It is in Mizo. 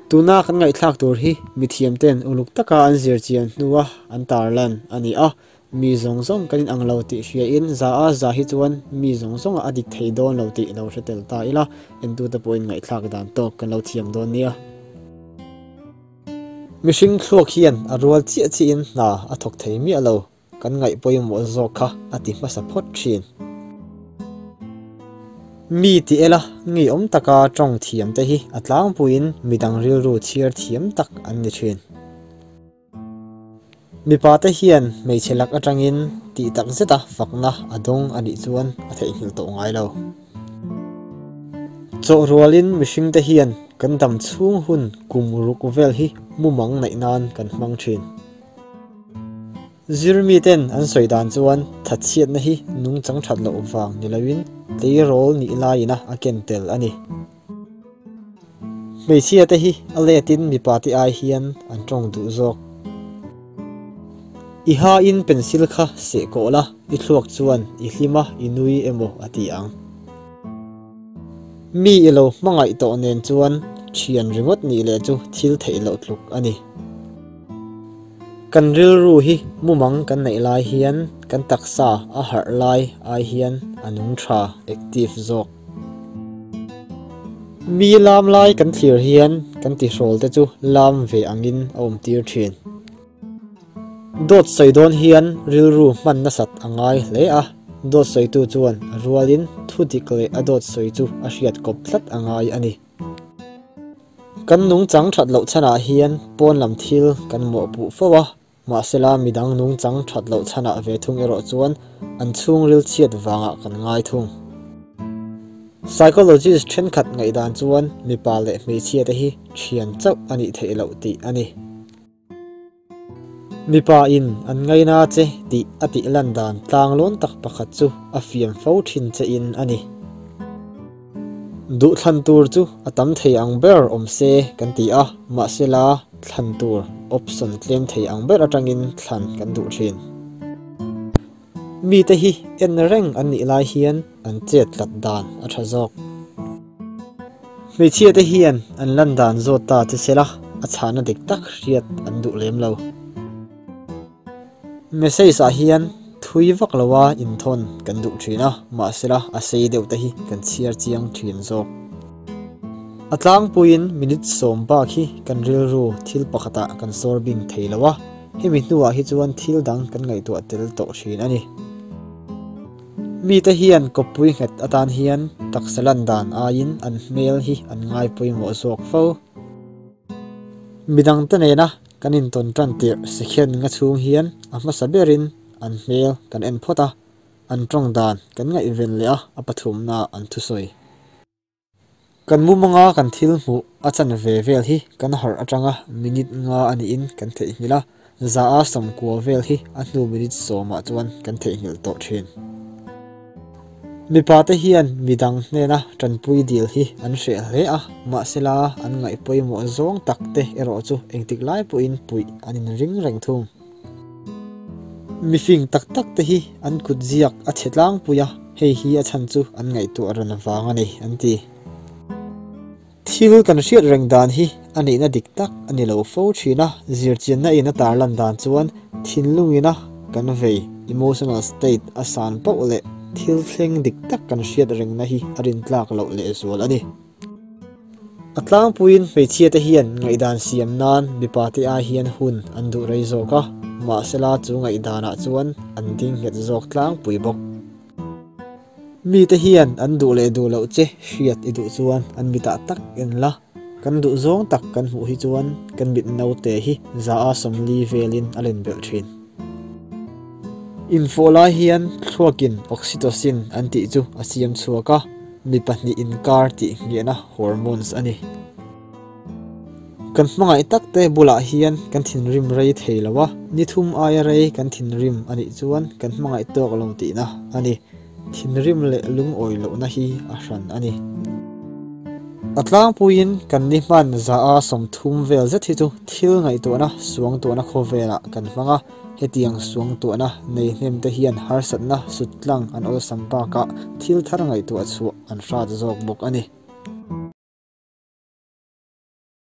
Tuna kan ngaihthlak tur hi mithiamten uluk taka an zir chian hnua an tarlan a ni a, mi zawng zawng kan inang lo tih hriain za a za hi chuan mi zawng zawnga a dik thei dawn lo tih lo hre tel ta ila, entute pawhin ngaihthlak dan tawk kan lo thiam dawn nia. Mihring thluak hian a rual chiah chiahin hna a thawk thei miah lo. Kan ngaih pawimawh zawk kha a ti hmasa phawt thin. Mi ti ela ngeiawm taka tawng thiam te hi a tlangpuiin midang rilru chhiar thiam tak an ni thin. Mipa te hian hmeichhe lak atangin tih tak zeta fakna a dawng a nih chuan a theihnghilh tawh ngai lo. Chawhrualin mihring te hian kan dam chhung hun kum ruk vel hi mumang neih nan kan hmang thin. Zirmiten an sawi dan chuan thatchhiatna hi nungchang that loh vang ni loin tleirawl nih laiin a a ken tel a ni. Hmeichhia te hi a letin mipa te ai hian an tawng duh zawk. I hain pencil kha seh kawh la, i thluak chuan i hlim a i nui emaw a ti ang. Mi i lo hmangaih tawh nen chuan thian ringawt nih leh chu thil theih loh tluk a ni. Kan rilru hi mumang kan neih lai hian kan taksa a harh lai ai hian a nung tha, active, zawk. Mi lam lai kan thlir hian kan tihrawl te chu lam ve angin a awm tir thin. Dawt sawi dawn hian rilru hman nasat a ngai hle a, dawt sawitu chuan a rualin thu dik leh a dawt sawi chu a hriat kawp tlat a ngai a ni. Kan nungchang that loh chhanah hian pawn lam thil kan mawhpuh fo a, mahsela midang nungchang that loh chhanah ve thung erawh chuan an chhungril chhiat vangah kan ngai thung. Psychologist thenkhat ngaihdan chuan mipa leh hmeichhia te hi thian chauh a nih theih loh tih a ni. Mipa in an ngaina che tih a tih lan dan tlanglawn tak pakhat chu a fiam fo thin che in a ni. Duh thlan tur chu a tam thei ang ber awm se kan ti a, mahsela thlan tur option tlem thei ang ber atangin thlan kan duh thin. Mite hi en reng an nih lai hian an chet tlat dan a tha zawk. Hmeichhia te hian an lan dan zawt ta che sela a chhahna dik tak hriat an duh lem lo. Message ah hian thui vak loa inthawn kan duh thin a, mahsela a sei deuh te hi kan chhiar chiang thin zawk. A tlangpuiin minute sawm bak hi kan rilru thil pakhatah kan sawr bing thei lo a, hemi hnuah hi chuan thil dang kan ngaihtuah tel tawh thin a ni. Mite hian kawppui nghet atan hian taksa lan dan aiin an hmel hi an ngai pawimawh zawk fo. Midangte nena kan intawn tan tirh sikhian nga chhung hian a hmasa berin an hmel kan en phawt a, an tawng dan kan ngaihven leh a, a pathumna an thusawi. Kan mumanga kan thil hmuh a chan ve vel hi kan harh atanga minute nga a niin kan theihnghilh a, za a sawmkua vel hi a hnu minute sawmah chuan kan theihnghilh tawh thin. Mipa te hian midang hnena tanpui dil hi an hreh hle a, mahsela an ngaih pawimawh zawng tak te erawh chu engtik lai pawhin puih an inring reng thung. Mifing tak tak te hi an kut ziak a chhe tlangpui a, hei hi a chhan chu an ngaihtuah ran vang a ni, an ti. Thil kan hriat reng dan hi a nihna dik tak a ni lo fo thin a, zirchianna in a tarlan dan chuan thinlungina kan vei, emotional state, a san pauh leh thil thleng dik tak kan hriat rengna hi a rintlak loh lehzual a ni. A tlangpuiin hmeichhia te hian ngaihdan siam nan mipa te ai hian hun an duh rei zawk a, mahsela chu ngaihdanah chuan an ding nghet zawk tlangpui bawk. Mite hian an duh leh duh loh che hriat i duh chuan an mitah tak en la, kan duh zawng tak kan hmuh hi chuan kan mit naute hi za a 40 velin a len belh thin. Infawh lai hian thluakin oxytocin an tih chu a siam chhuak a, mi pahnih inkar tih nghehna hormones a ni. Kan hmangaih tak te bulah hian kan thinrim rei thei lo a, ni thum aia rei kan thinrim a nih chuan kan hmangaih tawk lo tihna a ni. Thinrim leh lungawi lohna hi a hran a ni. A tlangpuiin kan ni hman za a 30 vel zet hi chu thil ngaihtuahna suangtuahna khawvelah kan hmang a, hetiang suangtuahna nei hnem te hian harsatna suttlang an awlsam bakah thil thar ngaihtuah chhuah an hrat zawk bawk a ni.